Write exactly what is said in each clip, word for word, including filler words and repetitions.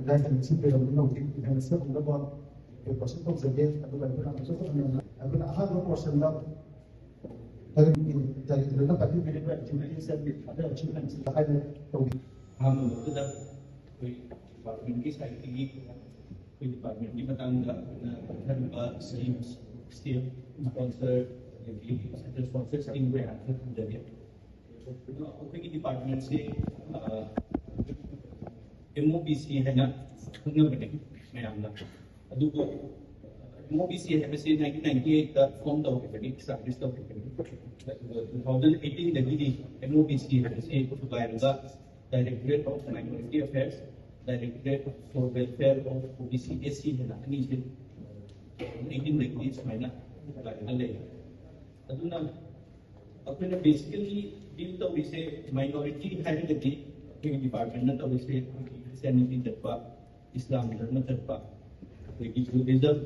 ꯂꯥꯏꯔꯤꯛ ꯇꯝꯕꯁꯤ ꯀꯩꯗꯧꯅꯤ ꯂꯧꯒꯦ ꯍꯥꯏꯅ ꯁꯤꯒꯨꯝꯂꯕ ꯄ꯭ꯔꯤꯄꯣꯖꯤꯁꯟ ꯇꯧꯖꯒꯦ꯫ ꯑꯗꯨꯒ ꯑꯩꯈꯣꯏꯅ ꯑꯃꯁꯨ ꯍꯣꯠꯅꯅ ꯑꯩꯈꯣꯏꯅ ꯑꯍꯥꯟꯕ ꯄꯣꯔꯁꯟꯗ ꯇꯔꯦꯠ ꯇꯔꯦꯠ ꯄꯥꯏꯕꯤꯕꯤꯔꯤꯕ ꯑꯦꯛꯇꯤꯚꯤꯇꯤꯁ ꯑꯦꯟ ꯊꯥꯗꯔꯛꯈꯤꯕ ꯍꯥꯏꯅ ꯇꯧꯕꯤ꯫ ꯑꯍꯥꯟꯕ ꯃꯛꯇꯗ ꯑꯩꯈꯣꯏ ꯗꯤꯄꯥꯔꯠꯃꯦꯟꯒꯤ ꯁꯥꯏꯠꯇꯒꯤ ꯑꯩꯈꯣꯏ ꯗꯤꯄꯥꯔꯠꯃꯦꯟꯒꯤ ꯃꯇꯥꯡꯗ ꯑꯩꯈꯣꯏꯅ ꯄꯤꯊꯔꯤꯕ ꯁꯤꯝꯁ ꯁ꯭ꯇꯦꯝ ꯁ꯭ꯄꯣꯟꯁꯔ ꯑꯗꯒꯤ ꯁꯦꯟꯇ꯭ꯔꯦꯜ ꯁ꯭ꯄꯣꯟꯁꯔ ꯁ꯭ꯀꯤꯝ ꯀꯌꯥ ꯑꯃ ꯊꯝꯖꯒꯦ꯫ ꯑꯗꯨꯅ ꯑꯩꯈꯣꯏꯒꯤ ꯗꯤꯄꯥꯔꯠꯃꯦꯟꯁꯤ ꯑꯦꯝ ꯑꯣ ꯕꯤ ꯁꯤ ꯍꯥꯏꯅ ꯈꯪꯅꯕꯅꯦ ꯃꯌꯥꯝꯅ꯫ ꯑꯗꯨꯕꯨ ꯑꯦꯝ ꯑꯣ ꯕꯤ ꯁꯤ ꯍꯥꯏꯕꯁꯤ ꯅꯥꯏꯟꯇꯤꯟ ꯅꯥꯏꯟꯇꯤ ꯑꯩꯠꯇ ꯐꯣꯝ ꯇꯧꯈꯤꯕꯅꯤ, ꯏꯁꯇꯥꯕ꯭ꯂꯤꯁ ꯇꯧꯈꯤꯕꯅꯤ꯫ ꯑꯗꯨꯒ two thousand ꯑꯩꯠꯇꯤꯟꯗꯒꯤꯗꯤ M O B C ꯍꯥꯏꯕꯁꯤ ꯊꯨꯒꯥꯏꯔꯒ Directorate of Minority Affairs, Directorate for Welfare of O B C S C ꯍꯥꯏꯅ ꯑꯅꯤꯁꯦ ꯑꯩꯠꯇꯤꯟꯗꯒꯤ ꯁꯨꯃꯥꯏꯅ ꯊꯨꯒꯥꯏꯔꯒ ꯂꯩ꯫ ꯑꯗꯨꯅ ꯑꯩꯈꯣꯏꯅ ꯕꯦꯁꯤꯀꯦꯜꯂꯤ ꯗꯤꯜ ꯇꯧꯔꯤꯁꯦ, ꯃꯥꯏꯅꯣꯔꯤꯇꯤ ꯍꯥꯏꯔꯒꯗꯤ ꯑꯩꯈꯣꯏꯒꯤ ꯗꯤꯄꯥꯔꯠꯃꯦꯟꯅ ꯇꯧꯔꯤꯁꯦ ꯑꯩꯈꯣꯏꯒꯤ ꯈ꯭ꯔꯤꯁꯇꯤꯌꯥꯅꯤꯇꯤ ꯆꯠꯄ, ꯏꯁꯂꯥꯝ ꯙꯔꯃ ꯆꯠꯄ, ꯑꯩꯈꯣꯏꯒꯤ ꯖꯨꯗꯤꯖꯝ,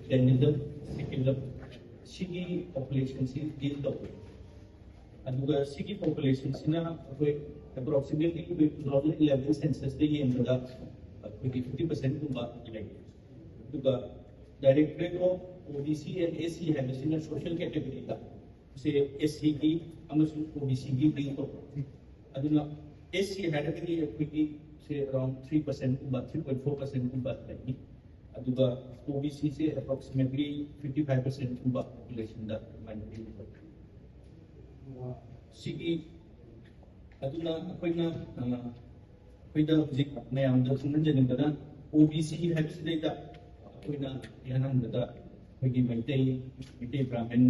ꯖꯩꯅꯤꯖꯝ, ꯁꯤꯀꯤꯖꯝ, ꯁꯤꯒꯤ ꯄꯣꯄꯨꯂꯦꯁꯟꯁꯤ ꯗꯤꯜ ꯇꯧꯋꯦ꯫ ꯑꯗꯨꯒ ꯁꯤꯒꯤ ꯄꯣꯄꯨꯂꯦꯁꯟꯁꯤꯅ ꯑꯩꯈꯣꯏ ꯑꯦꯄ꯭ꯔꯣꯛꯁꯤꯃꯦꯠꯂꯤ ꯑꯩꯈꯣꯏ ꯇꯨ ꯊꯥꯎꯖꯟ ꯏꯂꯦꯚꯦꯟ ꯁꯦꯟꯁꯁꯇ ꯌꯦꯡꯕꯗ ꯑꯩꯈꯣꯏꯒꯤ ꯐꯤꯐꯇꯤ ꯄꯔꯁꯦꯟꯒꯨꯝꯕ ꯂꯩ꯫ ꯑꯗꯨꯒ Directorate of O B C and S C ꯍꯥꯏꯕꯁꯤꯅ ꯁꯣꯁꯤꯌꯦꯜ ꯀꯦꯇꯦꯒꯣꯔꯤꯗ ꯁꯦ ꯑꯦꯁ ꯁꯤꯒꯤ ꯑꯃꯁꯨꯡ ꯑꯣ ꯕꯤ ꯁꯤꯒꯤ ꯗꯤꯜ ꯇꯧꯕ꯫ ꯑꯗꯨꯅ ꯑꯦꯁ ꯁꯤ ꯍꯥꯏꯔꯒꯗꯤ ꯑꯩꯈꯣꯏꯒꯤ ꯁꯦ ꯑꯔꯥꯎꯟ ꯊ꯭ꯔꯤ ꯄꯔꯁꯦꯟꯒꯨꯝꯕ, ꯊ꯭ꯔꯤ ꯄꯣꯏꯟꯠ ꯐꯣꯔ ꯄꯔꯁꯦꯟꯒꯨꯝꯕ ꯂꯩꯅꯤ꯫ ꯑꯗꯨꯒ ꯑꯣ ꯕꯤ ꯁꯤꯁꯦ ꯑꯦꯄ꯭ꯔꯣꯛꯁꯤꯃꯦꯠꯂꯤ ꯐꯤꯐꯇꯤ ꯐꯥꯏꯚ ꯄꯔꯁꯦꯟꯒꯨꯝꯕ ꯄꯣꯄꯨꯂꯦꯁꯟꯗ ꯑꯗꯨꯃꯥꯏꯅ ꯗꯤꯜ ꯇꯧꯕ꯫ ꯁꯤꯒꯤ ꯑꯗꯨꯅ ꯑꯩꯈꯣꯏꯅ ꯑꯩꯈꯣꯏꯗ ꯍꯧꯖꯤꯛ ꯃꯌꯥꯝꯗ ꯈꯪꯍꯟꯖꯅꯤꯡꯕꯅ ꯑꯣ ꯕꯤ ꯁꯤ ꯍꯥꯏꯕꯁꯤꯗꯩꯗ ꯑꯩꯈꯣꯏꯅ ꯏꯍꯥꯟ ꯍꯥꯟꯕꯗ ꯑꯩꯈꯣꯏꯒꯤ ꯃꯩꯇꯩ, ꯃꯩꯇꯩ ꯕ꯭ꯔꯥꯍꯃꯟ,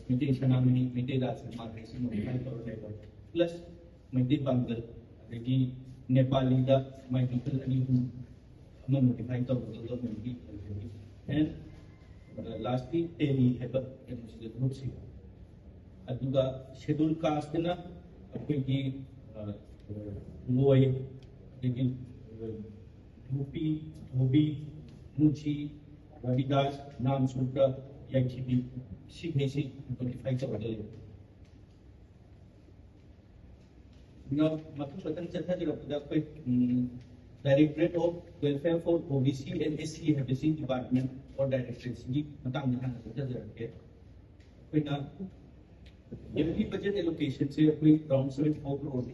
ꯃꯩꯇꯩ ꯁꯅꯥꯃꯍꯤ, ꯃꯩꯇꯩ ꯔꯥꯖꯀꯨꯃꯥꯔ ꯍꯥꯏꯁꯤ ꯃꯣꯗꯤꯐꯥꯏ ꯇꯧꯔ ꯂꯩꯕ, ꯄ꯭ꯂꯁ ꯃꯩꯇꯩ ꯄꯥꯡꯒꯜ, ꯑꯗꯒꯤ ꯅꯦꯄꯥꯂꯤꯗ ꯃꯥꯏ ꯃꯈꯜ ꯑꯅꯤ ꯑꯍꯨꯝ ꯑꯃ ꯃꯣꯗꯤꯐꯥꯏ ꯇꯧꯔꯒ ꯒꯚꯔꯟꯃꯦꯟꯠꯀꯤ ꯑꯣꯏꯕꯒꯤ꯫ ꯑꯦꯟ ꯂꯥꯁꯂꯤ ꯇꯦꯂꯤ ꯍꯥꯏꯕ ꯀꯩꯅꯣꯁꯤꯗ ꯒ꯭ꯔꯨꯞꯁꯤꯒ꯫ ꯑꯗꯨꯒ ꯁꯦꯗꯨꯜ ꯀꯥꯁꯇꯅ ꯑꯩꯈꯣꯏꯒꯤ ꯂꯣꯏ, ꯑꯗꯒꯤ ꯅꯨꯄꯤ, ꯙꯣꯕꯤ, ꯃꯨꯆꯤ, ꯔꯕꯤꯗꯥꯁ, ꯅꯥꯝ ꯁꯨꯗ꯭ꯔ, ꯌꯥꯏꯊꯤꯕꯤ, ꯁꯤꯈꯩꯁꯤ ꯃꯣꯗꯤꯐꯥꯏ ꯇꯧꯔꯒ ꯂꯩ꯫ ꯃꯊꯪ ꯃꯊꯪ ꯆꯠꯊꯖꯔꯛꯄꯗ ꯑꯩꯈꯣꯏ Directorate of Welfare for O B C and S C ꯍꯥꯏꯕꯁꯤ department or directorateꯁꯤꯒꯤ ꯃꯇꯥꯡꯗ ꯍꯥꯟꯅ ꯈꯪꯖꯖꯔꯛꯀꯦ꯫ ꯑꯩꯈꯣꯏꯅ yearly budget allocationꯁꯦ ꯑꯩꯈꯣꯏ around seventy four crore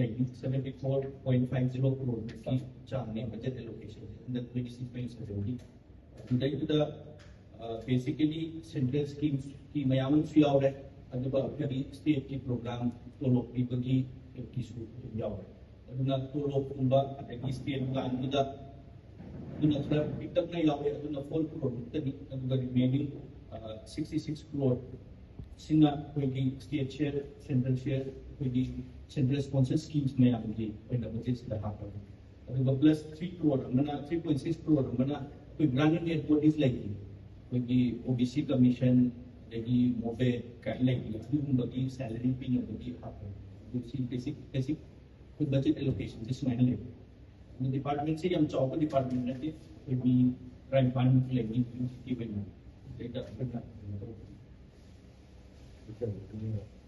ꯂꯩꯅꯤ, seventy four point five zero crore ꯆꯥꯡꯅꯤ budget allocation ꯍꯟꯗꯛ twenty six twenty sevenꯒꯤ꯫ ꯑꯗꯨꯗꯩꯗꯨꯗ basically central schemesꯀꯤ ꯃꯌꯥꯝ ꯑꯃꯁꯨ ꯌꯥꯎꯔꯦ, ꯑꯗꯨꯒ ꯑꯩꯈꯣꯏꯒꯤ stateꯀꯤ program ꯇꯣꯂꯣꯞ ꯄꯤꯕꯒꯤ ꯀꯤꯁꯨ ꯑꯗꯨꯝ ꯌꯥꯎꯔꯦ꯫ ꯑꯗꯨꯅ ꯇꯣꯂꯣꯞꯀꯨꯝꯕ ꯑꯗꯒꯤ state planꯗꯨꯗ ꯑꯗꯨꯅ ꯈꯔ ꯄꯤꯛꯇꯛꯅ ꯌꯥꯎꯔꯦ, ꯑꯗꯨꯅ four crore ꯃꯨꯛꯇꯅꯤ꯫ ꯑꯗꯨꯒ remaining sixty six crore ꯁꯤꯅ ꯑꯩꯈꯣꯏꯒꯤ state share, central share, ꯑꯩꯈꯣꯏꯒꯤ central sponsored schemes ꯃꯌꯥꯝꯒꯤ ꯑꯣꯏꯅ budgetꯁꯤꯗ ꯍꯥꯞꯄꯅꯤ꯫ ꯑꯗꯨꯒ plus three crore ꯑꯃꯅ, three point six crore ꯑꯃꯅ ꯑꯩꯈꯣꯏ grant in aid bodies ꯂꯩꯔꯤ, ꯑꯩꯈꯣꯏꯒꯤ O B C commission ꯑꯗꯒꯤ MOVET ꯀꯥꯏꯅ ꯂꯩꯔꯤ, ꯑꯗꯨꯒꯨꯝꯕꯒꯤ salary ꯄꯤꯅꯕꯒꯤ ꯍꯥꯞꯄꯅꯤ꯫ ꯑꯗꯨ ꯁꯤ basic basic ꯑꯩꯈꯣꯏ budget allocationꯁꯦ ꯁꯨꯃꯥꯏꯅ ꯂꯩ꯫ ꯑꯗꯨ departmentꯁꯦ ꯌꯥꯝ ꯆꯥꯎꯕ department ꯅꯠꯇꯦ, ꯑꯩꯈꯣꯏ ꯃꯤ ꯇꯔꯥꯅꯤꯄꯥꯟꯃꯨꯛ ꯂꯩꯅꯤ ꯌꯨꯅꯤꯚꯔꯁꯤꯇꯤ ꯑꯣꯏꯅ꯫ ꯑꯗꯩꯗ ꯑꯩꯈꯣꯏꯅ ꯀꯩꯅꯣ ꯇꯧꯕ꯫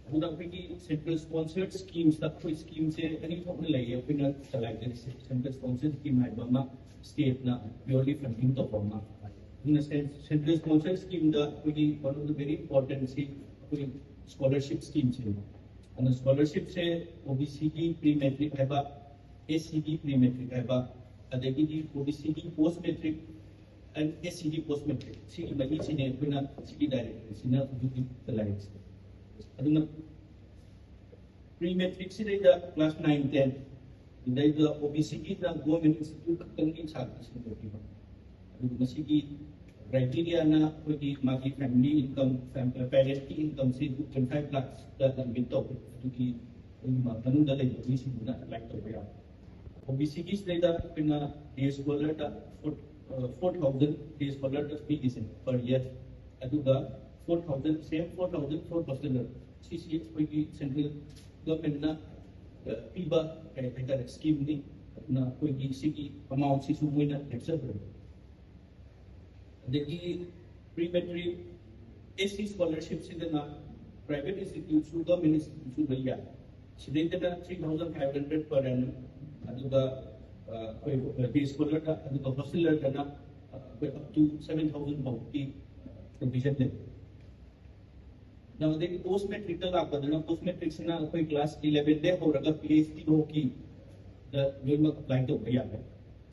ꯑꯗꯨꯅ ꯑꯩꯈꯣꯏꯒꯤ central sponsored schemesꯇ ꯑꯩꯈꯣꯏ schemeꯁꯦ ꯑꯅꯤ ꯊꯣꯛꯅ ꯂꯩꯌꯦ꯫ ꯑꯩꯈꯣꯏꯅ ꯆꯂꯥꯏꯖꯔꯤꯁꯦ central sponsored scheme ꯍꯥꯏꯕ ꯑꯃ, stateꯅ purely funding ꯇꯧꯕ ꯑꯃ꯫ ꯑꯗꯨꯅ cen- central sponsored schemeꯗ ꯑꯩꯈꯣꯏꯒꯤ one of the very importantꯁꯤ ꯑꯩꯈꯣꯏ scholarship schemeꯁꯤꯅꯤ꯫ ꯑꯗꯨꯅ scholarshipꯁꯦ OBCꯒꯤ pre matric ꯍꯥꯏꯕ, SCꯒꯤ pre matric ꯍꯥꯏꯕ, ꯑꯗꯒꯤꯗꯤ OBCꯒꯤ post matric and SCꯒꯤ post matric, ꯁꯤꯒꯤ ꯃꯔꯤꯁꯤꯅꯦ ꯑꯩꯈꯣꯏꯅ ꯁꯤꯒꯤ directorateꯁꯤꯅ ꯍꯧꯖꯤꯛ ꯍꯧꯖꯤꯛ ꯆꯂꯥꯏꯔꯤꯁꯦ꯫ ꯑꯗꯨꯅ pre matricꯁꯤꯗꯩꯗ class nine ten, ꯑꯗꯩꯗ OBCꯒꯤꯅ government institute ꯈꯛꯇꯪꯒꯤ ꯁꯥꯇ꯭ꯔꯁꯤꯡ ꯑꯣꯏꯕ꯫ ꯑꯗꯨꯒ ꯃꯁꯤꯒꯤ criteriaꯅ ꯑꯩꯈꯣꯏꯒꯤ ꯃꯥꯒꯤ family income, parentꯀꯤ incomeꯁꯤ two point five lakhsꯇ limit ꯇꯧꯋꯤ꯫ ꯑꯗꯨꯒꯤ ꯑꯩꯈꯣꯏꯒꯤ ꯃꯅꯨꯡꯗ ꯂꯩꯕ ꯃꯤꯁꯤꯡꯗꯨꯅ apply ꯇꯧꯕ ꯌꯥꯕ꯫ OBCꯒꯤꯁꯤꯗꯩꯗ ꯑꯩꯈꯣꯏꯅ day scholarꯗ four thousand day scholarꯗ ꯄꯤꯔꯤꯁꯦ per year꯫ ꯑꯗꯨꯒ four thousand, same four thousand for hosteler, ꯁꯤꯁꯤ ꯑꯩꯈꯣꯏꯒꯤ central governmentꯅ ꯄꯤꯕ ꯀꯩ ꯍꯥꯏꯇꯥꯔꯦ, schemeꯅꯤ꯫ ꯑꯗꯨꯅ ꯑꯩꯈꯣꯏꯒꯤ ꯁꯤꯒꯤ amountꯁꯤꯁꯨ ꯃꯣꯏꯅ ꯂꯦꯞꯆꯕꯅꯤ꯫ ꯑꯗꯒꯤ pre matric SC scholarshipꯁꯤꯗꯅ private instituteꯁꯨ government instituteꯁꯨ ꯂꯣꯏ ꯌꯥꯏ꯫ ꯁꯤꯗꯩꯗꯅ three thousand five hundred per annum, ꯑꯗꯨꯒ ꯑꯩꯈꯣꯏ ꯗꯦ ꯁ꯭ꯀꯣꯂꯔꯗ, ꯑꯗꯨꯒ ꯍꯣꯁꯇꯦꯂꯔꯗꯅ ꯑꯩꯈꯣꯏ up to seven thousand ꯐꯥꯎꯕꯒꯤ ꯄ꯭ꯔꯣꯚꯤꯖꯟ ꯂꯩ꯫ ꯑꯗꯒꯤ ꯄꯣꯁ ꯃꯦꯇ꯭ꯔꯤꯛꯇ ꯂꯥꯛꯄꯗꯅ, ꯄꯣꯁ ꯃꯦꯇ꯭ꯔꯤꯛꯁꯤꯅ ꯑꯩꯈꯣꯏ ꯀ꯭ꯂꯥꯁ ꯏꯂꯦꯚꯦꯟꯗꯩ ꯍꯧꯔꯒ ꯄꯤ ꯑꯩꯆ ꯗꯤ ꯐꯥꯎꯒꯤꯗ ꯂꯣꯏꯅꯃꯛ ꯑꯦꯄ꯭ꯂꯥꯏ ꯇꯧꯕ ꯌꯥꯔꯦ꯫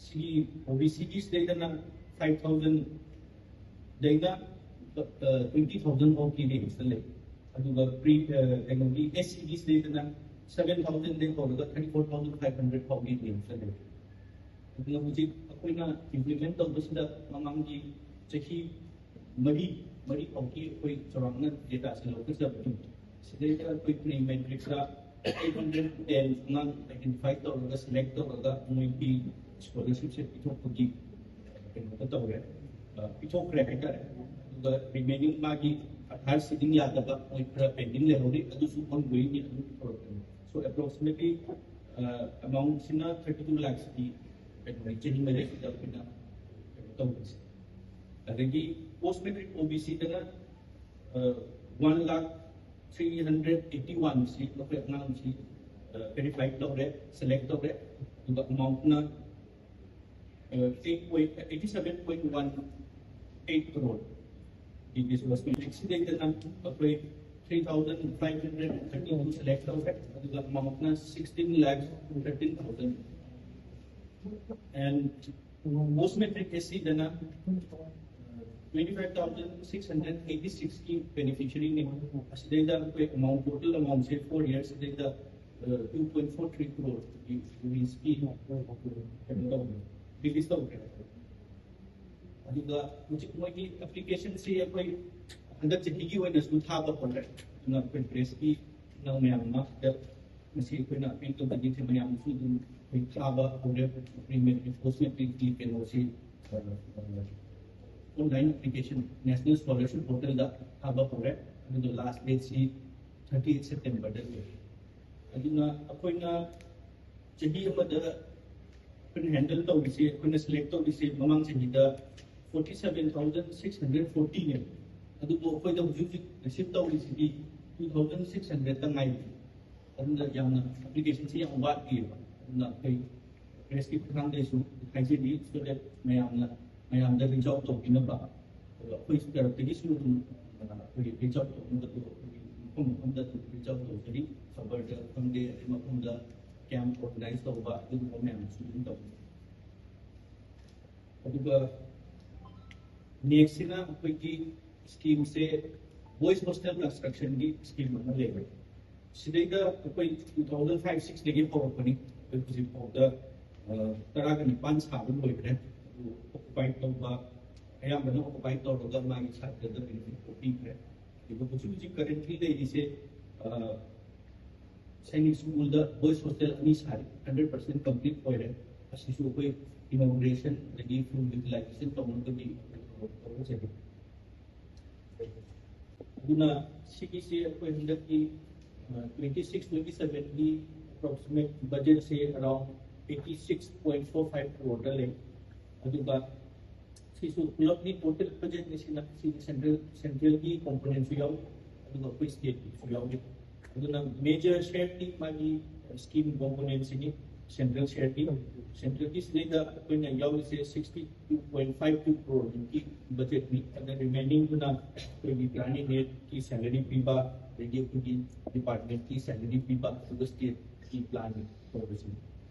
ꯁꯤꯒꯤ ꯑꯣ ꯕꯤ ꯁꯤꯒꯤꯁꯤꯗꯩꯗꯅ ꯐꯥꯏꯚ ꯊꯥꯎꯖꯟꯗꯩꯅ ꯇ꯭ꯋꯦꯟꯇꯤ ꯊꯥꯎꯖꯟ ꯐꯥꯎꯒꯤ ꯔꯦꯟꯖꯇ ꯂꯩ꯫ ꯑꯗꯨꯒ ꯄ꯭ꯔꯤ ꯀꯩꯅꯣꯒꯤ ꯑꯦꯁ ꯁꯤꯒꯤꯁꯤꯗꯩꯗꯅ ꯁꯚꯦꯟ ꯊꯥꯎꯖꯟꯗꯩ ꯍꯧꯔꯒ thirty four thousand five hundred ꯐꯥꯎꯒꯤ ꯔꯦꯟꯖꯇ ꯂꯩ꯫ ꯑꯗꯨꯅ ꯍꯧꯖꯤꯛ ꯑꯩꯈꯣꯏꯅ ꯏꯝꯄ꯭ꯂꯤꯃꯦꯟ ꯇꯧꯕꯁꯤꯗ ꯃꯃꯥꯡꯒꯤ ꯆꯍꯤ ꯃꯔꯤ ꯃꯔꯤ ꯐꯥꯎꯒꯤ ꯑꯩꯈꯣꯏ ꯆꯥꯎꯔꯥꯛꯅ ꯗꯦꯇꯥꯁꯦ ꯂꯧꯈꯠꯆꯕꯅꯤ꯫ ꯁꯤꯗꯩꯗ ꯑꯩꯈꯣꯏ ꯄ꯭ꯔꯤ ꯃꯦꯇ꯭ꯔꯤꯛꯇ ꯑꯩꯠ ꯍꯟꯗ꯭ꯔꯦꯗ ꯇꯦꯟ ꯑꯉꯥꯡ ꯑꯥꯏꯗꯦꯟꯇꯤꯐꯥꯏ ꯇꯧꯔꯒ, ꯁꯦꯂꯦꯛ ꯇꯧꯔꯒ ꯃꯣꯏꯒꯤ ꯁ꯭ꯀꯣꯂꯔꯁꯤꯞꯁꯦ ꯄꯤꯊꯣꯛꯄꯒꯤ ꯀꯩꯅꯣꯗ ꯇꯧꯔꯦ, ꯑ, ꯄꯤꯊꯣꯛꯈ꯭ꯔꯦ ꯍꯥꯏꯇꯥꯔꯦ꯫ ꯑꯗꯨꯒ ꯔꯤꯃꯦꯅꯤꯡ ꯃꯥꯒꯤ ꯑꯙꯥꯔ ꯁꯤꯖꯤꯟ ꯌꯥꯗꯕ ꯃꯣꯏ ꯈꯔ ꯄꯦꯟꯗꯤꯡ ꯂꯩꯍꯧꯔꯤ, ꯑꯗꯨꯁꯨ ꯑꯣꯟꯒꯣꯌꯤꯡꯒꯤ ꯑꯗꯨꯝ ꯇꯧꯔꯛꯀꯅꯤ꯫ So approximately, ꯑ, ꯑꯦꯃꯥꯎꯟꯁꯤꯅ ꯊꯥꯔꯇꯤ ꯇꯨ ꯂꯥꯛꯁꯀꯤ ꯀꯩꯅꯣ ꯆꯍꯤ ꯃꯔꯤꯁꯤꯗ ꯑꯩꯈꯣꯏꯅ ꯀꯩꯅꯣ ꯇꯧꯕꯁꯦ꯫ ꯑꯗꯒꯤ ꯄꯣꯁ ꯃꯦꯇ꯭ꯔꯤꯛ ꯑꯣ ꯕꯤ ꯁꯤꯗꯅ ꯋꯥꯟ ꯂꯥꯛ ꯊ꯭ꯔꯤ ꯍꯟꯗ꯭ꯔꯦꯗ ꯑꯩꯠꯇꯤ ꯋꯥꯟꯁꯤ ꯑꯩꯈꯣꯏ ꯑꯉꯥꯡꯁꯤ ꯚꯦꯔꯤꯐꯥꯏ ꯇꯧꯔꯦ, ꯁꯦꯂꯦꯛ ꯇꯧꯔꯦ꯫ ꯑꯗꯨꯒ ꯑꯦꯃꯥꯎꯟꯠꯅ eight point eighty seven point one eight crore disbursement. ꯁꯤꯗꯩꯗꯅ ꯑꯩꯈꯣꯏ three thousand five hundred thirty two select ꯇꯧꯔꯦ, ꯑꯗꯨꯒ ꯑꯦꯃꯥꯎꯟꯠꯅ sixteen lakh thirteen thousand. And post matric S C ꯗꯅ twenty five thousand six hundred eighty six ꯀꯤ ꯕꯦꯅꯤꯐꯤꯁꯔꯤꯅꯤ꯫ ꯑꯁꯤꯗꯩꯗ ꯑꯩꯈꯣꯏ ꯑꯦꯃꯥꯎꯟꯠ, ꯇꯣꯇꯦꯜ ꯑꯦꯃꯥꯎꯟꯠꯁꯦ ꯐꯣꯔ ꯏꯌꯔꯁ ꯁꯤꯗꯩꯗ two point four three crore release ꯄꯤ, ꯀꯩꯅꯣ ꯇꯧꯈ꯭ꯔꯦ, ꯔꯤꯂꯤꯁ ꯇꯧꯈ꯭ꯔꯦ꯫ ꯑꯗꯨꯒ ꯍꯧꯖꯤꯛ ꯃꯣꯏꯒꯤ ꯑꯦꯄ꯭ꯂꯤꯀꯦꯁꯟꯁꯤ ꯑꯩꯈꯣꯏ ꯍꯟꯗꯛ ꯆꯍꯤꯒꯤ ꯑꯣꯏꯅꯁꯨ ꯊꯥꯕ ꯍꯧꯔꯦ꯫ ꯑꯗꯨꯅ ꯑꯩꯈꯣꯏ ꯄ꯭ꯔꯦꯁꯀꯤ ꯏꯅꯥꯎ ꯃꯌꯥꯝ ꯑꯃ ꯍꯟꯗꯛ ꯉꯁꯤ ꯑꯩꯈꯣꯏꯅ ꯑꯄꯤꯛ ꯇꯧꯖꯅꯤꯡꯁꯦ ꯃꯌꯥꯝꯁꯨ ꯑꯗꯨꯝ ꯑꯩꯈꯣꯏ ꯊꯥꯕ ꯍꯧꯔꯦ꯫ ꯄ꯭ꯔꯤ ꯃꯦꯇ꯭ꯔꯤꯛ ꯄꯣꯁ ꯃꯦꯇ꯭ꯔꯤꯛꯀꯤ ꯀꯩꯅꯣꯁꯤ ꯑꯣꯟꯂꯥꯏꯟ ꯑꯦꯄ꯭ꯂꯤꯀꯦꯁꯟ ꯅꯦꯁꯅꯦꯜ ꯁ꯭ꯀꯣꯂꯔꯁꯤꯞ ꯄꯣꯔꯇꯦꯜꯗ ꯊꯥꯕ ꯍꯧꯔꯦ꯫ ꯑꯗꯨꯒ ꯂꯥꯁ ꯗꯦꯠꯁꯤ ꯊꯥꯔꯇꯤ ꯑꯩꯠ ꯁꯦꯞꯇꯦꯝꯕꯔꯗ ꯂꯣꯏ꯫ ꯑꯗꯨꯅ ꯑꯩꯈꯣꯏꯅ ꯆꯍꯤ ꯑꯃꯗ ꯑꯩꯈꯣꯏꯅ ꯍꯦꯟꯗꯜ ꯇꯧꯔꯤꯁꯦ, ꯑꯩꯈꯣꯏꯅ ꯁꯦꯂꯦꯛ ꯇꯧꯔꯤꯁꯦ ꯃꯃꯥꯡ ꯆꯍꯤꯗ forty seven thousand six hundred ꯐꯣꯔꯇꯤꯅꯦꯕ꯫ ꯑꯗꯨꯕꯨ ꯑꯩꯈꯣꯏꯗ ꯍꯧꯖꯤꯛ ꯍꯧꯖꯤꯛ ꯔꯤꯁꯤꯞ ꯇꯧꯔꯤꯁꯤꯗꯤ ꯇꯨ ꯊꯥꯎꯖꯟ ꯁꯤꯛꯁ ꯍꯟꯗ꯭ꯔꯦꯗꯇ ꯉꯥꯏꯔꯤ꯫ ꯑꯗꯨꯅ ꯌꯥꯝꯅ ꯑꯦꯄ꯭ꯂꯤꯀꯦꯁꯟꯁꯤ ꯌꯥꯝ ꯋꯥꯠꯂꯤꯑꯕ꯫ ꯑꯗꯨꯅ ꯑꯩꯈꯣꯏ ꯄ꯭ꯔꯦꯁꯀꯤ ꯈꯨꯠꯊꯥꯡꯗꯩꯁꯨ ꯍꯥꯏꯖꯔꯤ, so that ꯃꯌꯥꯝꯅ ꯃꯌꯥꯝꯗ ꯔꯤꯆ ꯑꯥꯎꯠ ꯇꯧꯕꯤꯅꯕ, ꯑꯗꯨꯒ ꯑꯩꯈꯣꯏ ꯇꯔꯞꯇꯒꯤꯁꯨ ꯑꯗꯨꯝ ꯑꯩꯈꯣꯏꯒꯤ ꯔꯤꯆ ꯑꯥꯎꯠ ꯇꯧꯅꯕꯗꯣ ꯑꯩꯈꯣꯏꯒꯤ ꯃꯐꯝ ꯃꯐꯝꯗ ꯑꯗꯨꯝ ꯔꯤꯆ ꯑꯥꯎꯠ ꯇꯧꯖꯔꯤ꯫ ꯈꯕꯔꯗ ꯈꯪꯗꯦ, ꯑꯗꯩ ꯃꯐꯝꯗ ꯀꯦꯝꯞ ꯑꯣꯔꯒꯅꯥꯏꯖ ꯇꯧꯕ, ꯑꯗꯨꯒꯨꯝꯕ ꯃꯌꯥꯝꯁꯨ ꯑꯗꯨꯝ ꯇꯧꯖꯔꯤ꯫ ꯑꯗꯨꯒ ꯅꯦꯛꯁꯁꯤꯅ ꯑꯩꯈꯣꯏꯒꯤ ꯁ꯭ꯀꯤꯝꯁꯦ ꯕꯣꯏꯁ ꯍꯣꯁꯇꯦꯜ ꯀꯟꯁꯇ꯭ꯔꯛꯁꯟꯒꯤ ꯁ꯭ꯀꯤꯝ ꯑꯃ ꯂꯩꯔꯦ꯫ ꯁꯤꯗꯩꯗ ꯑꯩꯈꯣꯏ ꯇꯨ ꯊꯥꯎꯖꯟ ꯐꯥꯏꯚ ꯁꯤꯛꯁꯇꯒꯤ ꯍꯧꯔꯛꯄꯅꯤ꯫ ꯑꯩꯈꯣꯏ ꯍꯧꯖꯤꯛꯐꯥꯎꯗ ꯇꯔꯥꯒ ꯅꯤꯄꯥꯟ ꯁꯥꯕ ꯂꯣꯏꯈ꯭ꯔꯦ꯫ ꯑꯗꯨ ꯑꯣꯀꯨꯄꯥꯏ ꯇꯧꯕ, ꯑꯌꯥꯝꯕꯅ ꯑꯣꯀꯨꯄꯥꯏ ꯇꯧꯔꯒ ꯃꯥꯒꯤ ꯁꯥꯇ꯭ꯔꯗ ꯕꯦꯅꯤꯐꯤꯠ ꯄꯤꯈ꯭ꯔꯦ꯫ ꯑꯗꯨꯒ ꯍꯧꯖꯤꯛ ꯍꯧꯖꯤꯛ ꯀꯔꯦꯟꯠꯂꯤ ꯂꯩꯔꯤꯁꯦ ꯁꯥꯏꯅꯤꯛ ꯁ꯭ꯀꯨꯜꯗ ꯕꯣꯏꯁ ꯍꯣꯁꯇꯦꯜ ꯑꯅꯤ ꯁꯥꯔꯤ, ꯍꯟꯗ꯭ꯔꯦꯠ ꯄꯥꯔꯁꯦꯟ ꯀꯝꯄ꯭ꯂꯤꯠ ꯑꯣꯏꯔꯦ꯫ ꯑꯁꯤꯁꯨ ꯑꯩꯈꯣꯏ ꯏꯅꯣꯒ꯭ꯔꯦꯁꯟ ꯑꯗꯒꯤ ꯐꯨꯜ ꯌꯨꯇꯤꯂꯥꯏꯖꯦꯁꯟ ꯇꯧꯅꯕꯒꯤ ꯇꯧꯖꯒꯦ꯫ ꯑꯗꯨꯅ ꯁꯤꯒꯤꯁꯦ ꯑꯩꯈꯣꯏ ꯍꯟꯗꯛꯀꯤ ꯇ꯭ꯋꯦꯟꯇꯤ ꯁꯤꯛꯁ ꯇ꯭ꯋꯦꯟꯇꯤ ꯁꯚꯦꯟꯒꯤ ꯑꯦꯄ꯭ꯔꯣꯛꯁꯤꯃꯦꯠ ꯕꯖꯦꯠꯁꯦ around eighty six point four five ꯀ꯭ꯔꯣꯔꯗ ꯂꯩ꯫ ꯑꯗꯨꯒ ꯁꯤꯁꯨ ꯄꯨꯂꯞꯀꯤ ꯇꯣꯇꯦꯜ ꯕꯖꯦꯠꯅꯤ꯫ ꯁꯤꯅ ꯁꯤꯒꯤ ꯁꯦꯟꯇ꯭ꯔꯦꯜ ꯁꯦꯟꯇ꯭ꯔꯦꯜꯒꯤ ꯀꯣꯝꯄꯣꯅꯦꯟꯁꯨ ꯌꯥꯎꯏ, ꯑꯗꯨꯒ ꯑꯩꯈꯣꯏ ꯁ꯭ꯇꯦꯠꯀꯤꯁꯨ ꯌꯥꯎꯏ꯫ ꯑꯗꯨꯅ ꯃꯦꯖꯔ ꯁꯦꯌꯔꯗꯤ ꯃꯥꯒꯤ ꯁ꯭ꯀꯤꯝ ꯀꯣꯝꯄꯣꯅꯦꯟꯁꯤꯅꯤ ꯁꯦꯟꯇ꯭ꯔꯦꯜ ꯁꯦꯌꯔꯒꯤ꯫ ꯁꯦꯟꯇ꯭ꯔꯦꯜꯒꯤ ꯁꯤꯗꯩꯗ ꯑꯩꯈꯣꯏꯅ ꯌꯥꯎꯔꯤꯁꯦ sixty two point five two ꯀ꯭ꯔꯣꯔꯃꯨꯛꯀꯤ ꯕꯖꯦꯠꯅꯤ꯫ ꯑꯗ ꯔꯤꯃꯦꯟꯗꯤꯡꯗꯨꯅ ꯑꯩꯈꯣꯏꯒꯤ ꯄ꯭ꯂꯥꯅꯤꯡ ꯍꯦꯗꯀꯤ ꯁꯦꯂꯔꯤ ꯄꯤꯕ, ꯑꯗꯒꯤ ꯑꯩꯈꯣꯏꯒꯤ ꯗꯤꯄꯥꯔꯠꯃꯦꯟꯠꯀꯤ ꯁꯦꯂꯔꯤ ꯄꯤꯕ, ꯑꯗꯨꯒ ꯁ꯭ꯇꯦꯠꯀꯤ ꯄ꯭ꯂꯥꯟ ꯇꯧꯕꯁꯤꯅꯤ꯫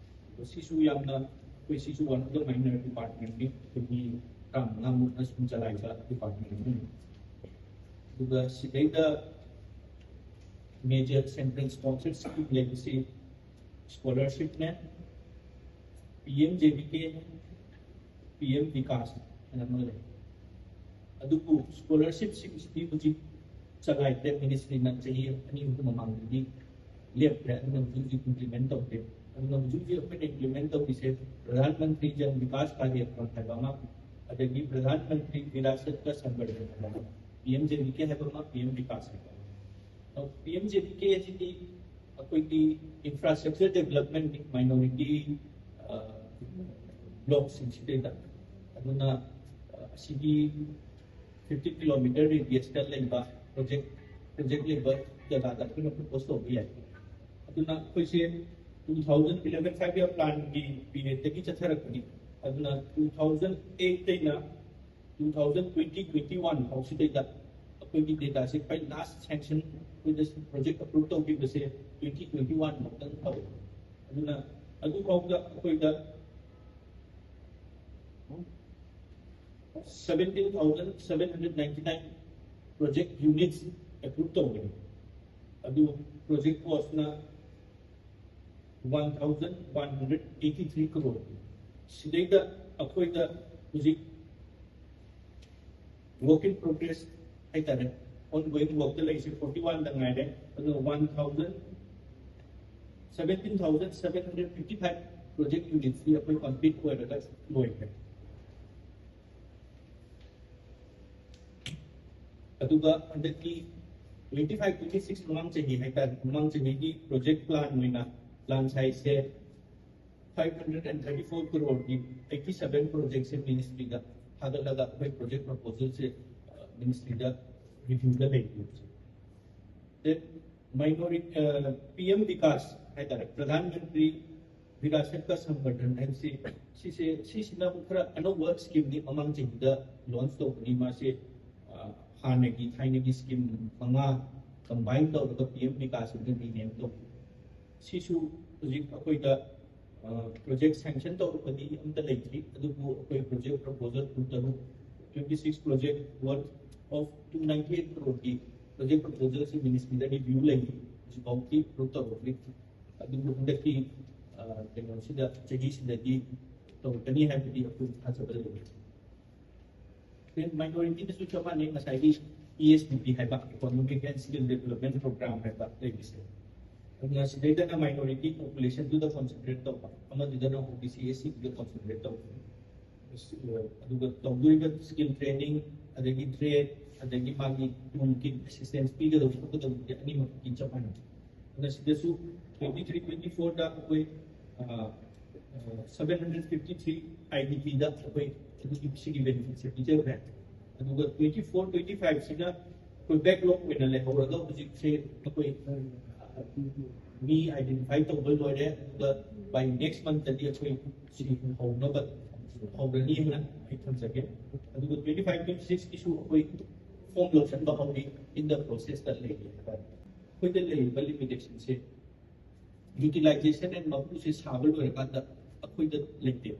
ꯑꯗꯣ ꯁꯤꯁꯨ ꯌꯥꯝꯅ, ꯑꯩꯈꯣꯏ ꯁꯤꯁꯨ ꯋꯥꯟ ꯑꯣꯐ ꯗ ꯃꯥꯏꯅꯔ ꯗꯤꯄꯥꯔꯠꯃꯦꯟꯠꯅꯤ꯫ ꯑꯩꯈꯣꯏ ꯃꯤ ꯇꯔꯥꯃꯉꯥꯃꯨꯛꯅ ꯁꯨꯝ ꯆꯂꯥꯏꯕ ꯗꯤꯄꯥꯔꯠꯃꯦꯟꯠ ꯑꯃꯅꯤ꯫ ꯑꯗꯨꯒ ꯁꯤꯗꯩꯗ ꯃꯦꯖꯔ ꯁꯦꯟꯇ꯭ꯔꯦꯜ ꯁ꯭ꯄꯣꯟꯁꯔ ꯁ꯭ꯀꯤꯝ ꯂꯩꯕꯁꯤ ꯁ꯭ꯀꯣꯂꯔꯁꯤꯞꯅꯦ, ꯄꯤ ꯑꯦꯝ ꯖꯦ ꯕꯤ ꯀꯦꯅꯦ, ꯄꯤ ꯑꯦꯝ ꯕꯤꯀꯥꯁ ꯍꯥꯏꯅ ꯑꯃ ꯂꯩ꯫ ꯑꯗꯨꯕꯨ ꯁ꯭ꯀꯣꯂꯔꯁꯤꯞꯁꯤꯡꯁꯤꯗꯤ ꯍꯧꯖꯤꯛ ꯆꯂꯥꯏꯗ꯭ꯔꯦ, ꯃꯤꯅꯤꯁꯇ꯭ꯔꯤꯅ ꯆꯍꯤ ꯑꯅꯤ ꯑꯍꯨꯝ ꯃꯃꯥꯡꯗꯒꯤ ꯂꯦꯞꯈ꯭ꯔꯦ꯫ ꯑꯗꯨꯅ ꯍꯧꯖꯤꯛ ꯍꯧꯖꯤꯛ ꯏꯝꯄ꯭ꯂꯤꯃꯦꯟ ꯇꯧꯗꯦ꯫ ꯑꯗꯨꯅ ꯍꯧꯖꯤꯛ ꯍꯧꯖꯤꯛ ꯑꯩꯈꯣꯏꯅ ꯏꯝꯄ꯭ꯂꯤꯃꯦꯟ ꯇꯧꯔꯤꯁꯦ ꯄ꯭ꯔꯙꯥꯟ ꯃꯟꯇ꯭ꯔꯤ ꯖꯟ ꯕꯤꯀꯥꯁ ꯀꯥꯔꯌꯀ꯭ꯔꯝ ꯍꯥꯏꯕ ꯑꯃ, ꯑꯗꯒꯤ ꯄ꯭ꯔꯙꯥꯟ ꯃꯟꯇ꯭ꯔꯤ ꯚꯤꯔꯥꯁꯠ ꯀꯥ ꯁꯟꯕꯔꯙꯟ ꯍꯥꯏꯕ ꯑꯃ, ꯄꯤ ꯑꯦꯝ ꯖꯦ ꯕꯤ ꯀꯦ ꯍꯥꯏꯕ ꯑꯃ, ꯄꯤ ꯑꯦꯝ ꯕꯤꯀꯥꯁ ꯍꯥꯏꯕ ꯑꯃ꯫ ꯄꯤ ꯑꯦꯝ ꯖꯦ ꯕꯤ ꯀꯦ ꯑꯁꯤꯗꯤ ꯑꯩꯈꯣꯏꯒꯤ ꯏꯟꯐ꯭ꯔꯥꯁ꯭ꯇ꯭ꯔꯛꯆꯔ ꯗꯦꯕꯂꯞꯃꯦꯟꯠ ꯃꯥꯏꯅꯣꯔꯤꯇꯤ ꯕ꯭ꯂꯣꯛꯁꯤꯡꯁꯤꯗꯩꯗ꯫ ꯑꯗꯨꯅ ꯑ, ꯑꯁꯤꯒꯤ ꯐꯤꯐꯇꯤ ꯀꯤꯂꯣꯃꯤꯇꯔ ꯔꯦꯗꯤꯌꯁꯇ ꯂꯩꯕ ꯄ꯭ꯔꯣꯖꯦꯛ ꯄ꯭ꯔꯣꯖꯦꯛ ꯂꯩꯕ ꯖꯒꯥꯗ ꯑꯩꯈꯣꯏꯅ ꯄ꯭ꯔꯣꯄꯣꯁ ꯇꯧꯕ ꯌꯥꯏ꯫ ꯑꯗꯨꯅ ꯑꯩꯈꯣꯏꯁꯦ two thousand eleven five year ꯄ꯭ꯂꯥꯟꯒꯤ ꯄꯤꯔꯤꯌꯗꯇꯒꯤ ꯆꯠꯊꯔꯛꯄꯅꯤ꯫ ꯑꯗꯨꯅ ꯇꯨ ꯊꯥꯎꯖꯟ ꯑꯩꯠꯇꯩꯅ two thousand twenty twenty one ꯐꯥꯎꯁꯤꯗꯩꯗ ꯑꯩꯈꯣꯏꯒꯤ ꯗꯦꯇꯥꯁꯦ ꯈ꯭ꯋꯥꯏ ꯂꯥꯁ ꯁꯦꯡꯁꯟ ꯑꯩꯈꯣꯏꯗ ꯄ꯭ꯔꯣꯖꯦꯛ ꯑꯦꯄ꯭ꯔꯨꯞ ꯇꯧꯈꯤꯕꯁꯦ ꯇ꯭ꯋꯦꯟꯇꯤ ꯇ꯭ꯋꯦꯟꯇꯤ ꯋꯥꯟ ꯐꯥꯎꯇꯪ ꯇꯧꯋꯦ꯫ ꯑꯗꯨꯅ ꯑꯗꯨꯐꯥꯎꯗ ꯑꯩꯈꯣꯏꯗ seventeen thousand seven hundred ninety nine project units approve ꯇꯧꯕꯅꯤ꯫ ꯑꯗꯨ project ꯀꯣꯁꯅ one thousand one hundred eighty three crore꯫ ꯁꯤꯗꯩꯗ ꯑꯩꯈꯣꯏꯗ ꯍꯧꯖꯤꯛ work in progress ꯍꯥꯏꯇꯥꯔꯦ, ongoing workꯇ ꯂꯩꯔꯤꯁꯦ forty one ꯗ ꯉꯥꯏꯔꯦ꯫ ꯑꯗꯨꯒ one thousand seventeen thousand seven hundred fifty five project unitsꯇꯤ ꯑꯩꯈꯣꯏ complete ꯑꯣꯏꯔꯒ ꯂꯣꯏꯈ꯭ꯔꯦ꯫ ꯑꯗꯨꯒ ꯍꯟꯗꯛꯀꯤ twenty five twenty six ꯃꯃꯥꯡ ꯆꯍꯤ ꯍꯥꯏꯇꯥꯔꯦ, ꯃꯃꯥꯡ ꯆꯍꯤꯒꯤ ꯄ꯭ꯔꯣꯖꯦꯛ ꯄ꯭ꯂꯥꯟ ꯑꯣꯏꯅ ꯄ꯭ꯂꯥꯟ ꯁꯥꯏꯖꯁꯦ five hundred and thirty four crore ꯒꯤ eighty seven ꯄ꯭ꯔꯣꯖꯦꯛꯁꯦ ꯃꯤꯅꯤꯁꯇ꯭ꯔꯤꯗ ꯊꯥꯒꯠꯂꯒ ꯑꯩꯈꯣꯏ ꯄ꯭ꯔꯣꯖꯦꯛ ꯄ꯭ꯔꯄꯣꯖꯦꯜꯁꯦ ꯃꯤꯅꯤꯁꯇ꯭ꯔꯤꯗ ꯔꯤꯚ꯭ꯌꯨꯗ ꯂꯩꯔꯤ ꯍꯧꯖꯤꯛ꯫ ꯃꯥꯏꯅꯣꯔꯤ ꯄꯤ ꯑꯦꯝ ꯕꯤꯀꯥꯁ ꯍꯥꯏꯇꯥꯔꯦ, ꯄ꯭ꯔꯙꯥꯟ ꯃꯟꯇ꯭ꯔꯤ ꯕꯤꯀꯥꯁ ꯁꯪꯒꯔꯙꯟ ꯍꯥꯏꯕꯁꯤ, ꯁꯤꯁꯦ ꯁꯤꯁꯤꯅ ꯑꯃꯨꯛ ꯈꯔ ꯑꯅꯧꯕ ꯁ꯭ꯀꯤꯝꯅꯤ꯫ ꯃꯃꯥꯡ ꯆꯍꯤꯗ ꯂꯣꯟꯆ ꯇꯧꯕꯅꯤ꯫ ꯃꯥꯁꯦ ꯍꯥꯟꯅꯒꯤ ꯊꯥꯏꯅꯒꯤ ꯁ꯭ꯀꯤꯝ ꯃꯉꯥ ꯀꯝꯕꯥꯏꯟ ꯇꯧꯔꯒ ꯄꯤ ꯑꯦꯝ ꯕꯤꯀꯥꯁ ꯍꯥꯏꯅ ꯔꯤꯅꯦꯝ ꯇꯧꯕ꯫ ꯁꯤꯁꯨ ꯍꯧꯖꯤꯛ ꯑꯩꯈꯣꯏꯗ ꯄ꯭ꯔꯣꯖꯦꯛ ꯁꯦꯡꯁꯟ ꯇꯧꯔꯛꯄꯗꯤ ꯑꯝꯇ ꯂꯩꯇ꯭ꯔꯤ꯫ ꯑꯗꯨꯕꯨ ꯑꯩꯈꯣꯏ ꯄ꯭ꯔꯣꯖꯦꯛ ꯄ꯭ꯔꯄꯣꯖꯦꯜ ꯇꯔꯨꯛ, twenty six project worth of two ninety eight crore ꯒꯤ ꯄ꯭ꯔꯣꯖꯦꯛ ꯄ꯭ꯔꯄꯣꯖꯦꯜꯁꯤ ꯃꯤꯅꯤꯁꯇ꯭ꯔꯤꯗ ꯔꯤꯚ꯭ꯌꯨ ꯂꯩꯔꯤ, ꯍꯧꯖꯤꯛꯐꯥꯎꯗꯤ ꯑꯦꯄ꯭ꯔꯨꯞ ꯇꯧꯔꯛꯇ꯭ꯔꯤ꯫ ꯑꯗꯨꯕꯨ ꯍꯟꯗꯛꯀꯤ ꯀꯩꯅꯣꯁꯤꯗ, ꯆꯍꯤꯁꯤꯗꯗꯤ ꯇꯧꯔꯛꯀꯅꯤ ꯍꯥꯏꯕꯗꯤ ꯑꯩꯈꯣꯏ ꯊꯥꯖꯕ ꯂꯩ꯫ ꯃꯥꯏꯅꯣꯔꯤꯇꯤꯗꯁꯨ ꯆꯞ ꯃꯥꯟꯅꯩ꯫ ꯉꯁꯥꯏꯒꯤ ꯏ ꯑꯦꯁ ꯗꯤ ꯄꯤ ꯍꯥꯏꯕ, Economic and Skill Development Program ꯍꯥꯏꯕ ꯂꯩꯕꯁꯦ, ꯑꯗꯨꯅ ꯁꯤꯗꯩꯗꯅ ꯃꯥꯏꯅꯣꯔꯤꯇꯤ ꯄꯣꯄꯨꯂꯦꯁꯟꯗꯨꯗ ꯀꯣꯟꯁꯦꯟꯇ꯭ꯔꯦꯠ ꯇꯧꯕ, ꯑꯃꯗꯨꯗꯅ ꯑꯣ ꯕꯤ ꯁꯤ, ꯑꯦꯁ ꯁꯤꯗꯨꯗ ꯀꯣꯟꯁꯦꯟꯇ꯭ꯔꯦꯠ ꯇꯧꯕ꯫ ꯑꯗꯨꯒ ꯇꯧꯗꯣꯔꯤꯕ ꯁ꯭ꯀꯤꯜ ꯇ꯭ꯔꯦꯅꯤꯡ, ꯑꯗꯒꯤ ꯇ꯭ꯔꯦꯠ, ꯑꯗꯒꯤ ꯃꯥꯒꯤ ꯇꯨꯜ ꯀꯤꯠ ꯑꯦꯁꯤꯁꯇꯦꯟꯁ ꯄꯤꯒꯗꯧꯕ ꯈꯣꯠꯀꯗꯧꯕꯗꯤ ꯑꯅꯤꯃꯛꯀꯤ ꯆꯞ ꯃꯥꯟꯅꯩ꯫ ꯑꯗꯨꯅ ꯁꯤꯗꯁꯨ twenty three twenty four ꯗ ꯑꯩꯈꯣꯏ seven hundred fifty three I D P ꯗ ꯑꯩꯈꯣꯏ ꯑꯗꯨꯒꯤ ꯁꯤꯒꯤ ꯕꯦꯅꯤꯐꯤꯠꯁꯦ ꯄꯤꯖꯈ꯭ꯔꯦ꯫ ꯑꯗꯨꯒ twenty four twenty five ꯁꯤꯅ ꯑꯩꯈꯣꯏ ꯕꯦꯛꯂꯣꯛ ꯑꯣꯏꯅ ꯂꯩꯍꯧꯔꯒ ꯍꯧꯖꯤꯛꯁꯦ ꯑꯩꯈꯣꯏ ꯃꯤ ꯑꯥꯏꯗꯦꯟꯇꯤꯐꯥꯏ ꯇꯧꯕ ꯂꯣꯏꯔꯦ, ꯑꯗꯨꯒ by next month ꯇꯗꯤ ꯑꯩꯈꯣꯏ ꯁꯤ ꯍꯧꯅꯕ ꯍꯧꯔꯅꯤ ꯍꯥꯏꯅ ꯑꯩ ꯊꯝꯖꯒꯦ꯫ ꯑꯗꯨꯒ twenty five twenty six ꯀꯤꯁꯨ ꯑꯩꯈꯣꯏ ꯐꯣꯝ ꯂꯧꯁꯟꯕ ꯍꯧꯔꯤ, in the process ꯇ ꯂꯩꯔꯤ ꯍꯥꯏꯇꯥꯔꯦ꯫ ꯑꯩꯈꯣꯏꯗ ꯂꯩꯔꯤꯕ ꯂꯤꯃꯤꯇꯦꯁꯟꯁꯦ, ꯌꯨꯇꯤꯂꯥꯏꯖꯦꯁꯟ ꯑꯦꯟ ꯃꯄꯨꯁꯦ ꯁꯥꯕ ꯂꯣꯏꯔꯀꯥꯟꯗ ꯑꯩꯈꯣꯏꯗ ꯂꯩꯇꯦ꯫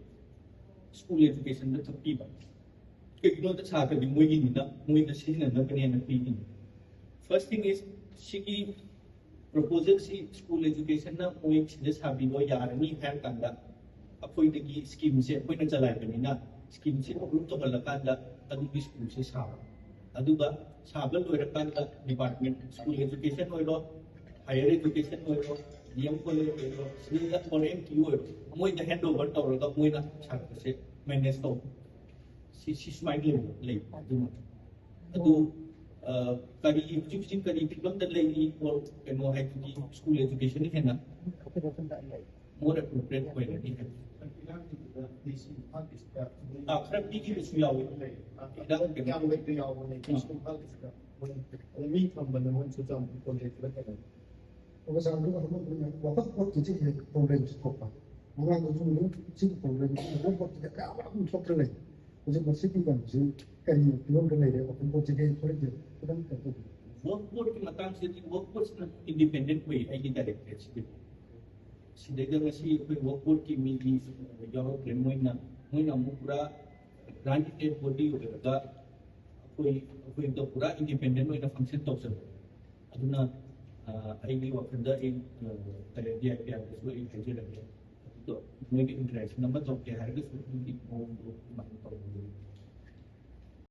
ꯁ꯭ꯀꯨꯜ ꯑꯦꯖꯨꯀꯦꯁꯟꯗ ꯊꯛꯄꯤꯕ꯫ ꯀꯩꯒꯤꯅꯣꯗ ꯁꯥꯈ꯭ꯔꯗꯤ ꯃꯣꯏꯒꯤꯅꯤꯅ, ꯃꯣꯏꯅ ꯁꯤꯖꯤꯟꯅꯅꯕꯅꯦꯅ ꯄꯤꯔꯤꯅꯤ꯫ First thing is, ꯁꯤꯒꯤ ꯄ꯭ꯔꯣꯄꯣꯖꯦꯜꯁꯤ ꯁ꯭ꯀꯨꯜ ꯑꯦꯖꯨꯀꯦꯁꯟꯅ ꯃꯣꯏ ꯁꯤꯗ ꯁꯥꯕꯤꯔꯣ ꯌꯥꯔꯅꯤ ꯍꯥꯏꯔ ꯀꯥꯟꯗ, ꯑꯩꯈꯣꯏꯗꯒꯤ ꯁ꯭ꯀꯤꯝꯁꯦ ꯑꯩꯈꯣꯏꯅ ꯆꯂꯥꯏꯕꯅꯤꯅ, ꯁ꯭ꯀꯤꯝꯁꯦ ꯑꯦꯄ꯭ꯔꯨꯞ ꯇꯧꯍꯜꯂꯀꯥꯟꯗ ꯑꯗꯨꯒꯤ ꯁ꯭ꯀꯨꯜꯁꯦ ꯁꯥꯕ꯫ ꯑꯗꯨꯒ ꯁꯥꯕ ꯂꯣꯏꯔꯀꯥꯟꯗ ꯗꯤꯄꯥꯔꯠꯃꯦꯟ, ꯁ꯭ꯀꯨꯜ ꯑꯦꯖꯨꯀꯦꯁꯟ ꯑꯣꯏꯔꯣ, ꯍꯥꯌꯔ ꯑꯦꯖꯨꯀꯦꯁꯟ ꯑꯣꯏꯔꯣ, ꯗꯤ ꯑꯦꯝ ꯀꯣꯂꯦꯖ ꯑꯣꯏꯔꯣ, ꯁꯤꯗ ꯑꯣꯔ ꯑꯦꯝ ꯇꯤ ꯑꯣꯏꯔꯣ, ꯃꯣꯏꯗ ꯍꯦꯟ ꯑꯣꯚꯔ ꯇꯧꯔꯒ ꯃꯣꯏꯅ ꯁꯥꯔꯛꯄꯁꯦ ꯃꯦꯅꯦꯖ ꯇꯧꯕ꯫ ꯁꯤ, ꯁꯤ ꯁꯨꯃꯥꯏꯅ ꯂꯩꯕ, ꯂꯩꯕ ꯑꯗꯨꯃ꯫ ꯑꯗꯨ, ꯑ, ꯀꯔꯤ, ꯍꯧꯖꯤꯛ ꯍꯧꯖꯤꯛ ꯀꯔꯤ ꯐꯤꯕꯝꯗ ꯂꯩꯔꯤ, ꯑꯣꯔ ꯀꯩꯅꯣ ꯍꯥꯏꯗꯨꯗꯤ ꯁ꯭ꯀꯨꯜ ꯑꯦꯖꯨꯀꯦꯁꯟ ꯍꯦꯟꯅ ꯃꯣꯔ ꯑꯦꯄ꯭ꯔꯣꯄ꯭ꯔꯤꯌꯦꯠ ꯑꯣꯏꯔꯅꯤ ꯍꯥꯏꯕ꯫ ꯑꯥ, ꯈꯔ ꯄꯤꯈꯤꯕꯁꯨ ꯌꯥꯎꯋꯤ꯫ ꯏꯔꯥꯡ ꯀꯩꯅꯣ ꯌꯥꯝ ꯂꯩꯕ ꯌꯥꯎꯕꯅꯦ, ꯑꯥ꯫ ꯁ꯭ꯀꯨꯜ ꯈꯛꯀꯤꯁꯤꯗ ꯃꯣꯏ ꯃꯤ ꯊꯝꯕꯅꯦ, ꯃꯣꯏ ꯆꯨꯔꯆꯥꯟꯄꯨꯔ ꯀꯣꯂꯦꯖꯇ ꯀꯩꯅꯣ꯫ ꯑꯣꯖꯥ, ꯑꯗꯨꯒ ꯑꯃꯨꯛ ꯑꯩꯈꯣꯏꯅ ꯋꯥꯀꯠ ꯕꯣꯔꯗꯀꯤ ꯁꯤꯒꯤ ꯄ꯭ꯔꯣꯕ꯭ꯂꯦꯝꯁꯤ ꯊꯣꯛꯄ꯫ ꯃꯃꯥꯡꯗꯁꯨ ꯑꯗꯨꯝ ꯁꯤꯒꯤ ꯄ꯭ꯔꯣꯕ꯭ꯂꯦꯝꯁꯤ ꯋꯥꯀꯠ ꯕꯣꯔꯗꯀꯤꯗ ꯀꯌꯥ ꯑꯃ ꯑꯗꯨꯝ ꯊꯣꯛꯇ꯭ꯔ ꯂꯩ꯫ ꯍꯧꯖꯤꯛ ꯃꯁꯤꯒꯤ ꯂꯝꯁꯤ ꯀꯔꯤ ꯐꯤꯕꯝꯗ ꯂꯩꯔꯦ? ꯋꯥꯀꯠ ꯕꯣꯔꯗꯁꯤꯒꯤ ꯊꯣꯛꯏꯁꯦ ꯈꯤꯇꯪ ꯀꯩꯅꯣ ꯇꯧꯕꯤꯌꯨ꯫ ꯋꯥꯀꯠ ꯕꯣꯔꯗꯀꯤ ꯃꯇꯥꯡꯁꯤꯗꯤ, ꯋꯥꯀꯠ ꯕꯣꯔꯗꯁꯤꯅ ꯏꯟꯗꯤꯄꯦꯟꯗꯦꯟ ꯑꯣꯏ, ꯑꯩꯒꯤ ꯗꯥꯏꯔꯦꯛꯇꯔꯦꯠꯁꯤꯗꯤ꯫ ꯁꯤꯗꯩꯗ ꯉꯁꯤ ꯑꯩꯈꯣꯏ ꯋꯥꯀꯠ ꯕꯣꯔꯗꯀꯤ ꯃꯤꯗꯤ ꯌꯥꯎꯔꯛꯇ꯭ꯔꯦ꯫ ꯃꯣꯏꯅ, ꯃꯣꯏꯅ ꯑꯃꯨꯛ ꯄꯨꯔꯥ ꯒ꯭ꯔꯥꯟꯇꯦꯠ ꯕꯣꯗꯤ ꯑꯣꯏꯔꯒ ꯑꯩꯈꯣꯏ, ꯑꯩꯈꯣꯏꯗ ꯄꯨꯔꯥ ꯏꯟꯗꯤꯄꯦꯟꯗꯦꯟ ꯑꯣꯏꯅ ꯐꯪꯁꯟ ꯇꯧꯖꯕ꯫ ꯑꯗꯨꯅ, ꯑ, ꯑꯩꯒꯤ ꯋꯥꯈꯜꯗ ꯑꯩ, ꯑ, ꯀꯔꯤ, ꯗꯤ ꯑꯥꯏ ꯄꯤ ꯑꯥꯔꯗꯁꯨ ꯑꯩ ꯍꯥꯏꯖꯔꯒꯦ꯫ ꯑꯗꯨꯗꯣ ꯃꯣꯏꯒꯤ ꯏꯟꯇꯔꯦꯛꯁꯟ ꯑꯃ ꯇꯧꯒꯦ ꯍꯥꯏꯔꯒꯁꯨ ꯑꯗꯨꯒꯤ ꯃꯑꯣꯡꯗꯣ ꯑꯗꯨꯃꯥꯏꯅ ꯇꯧꯕꯤꯌꯨ꯫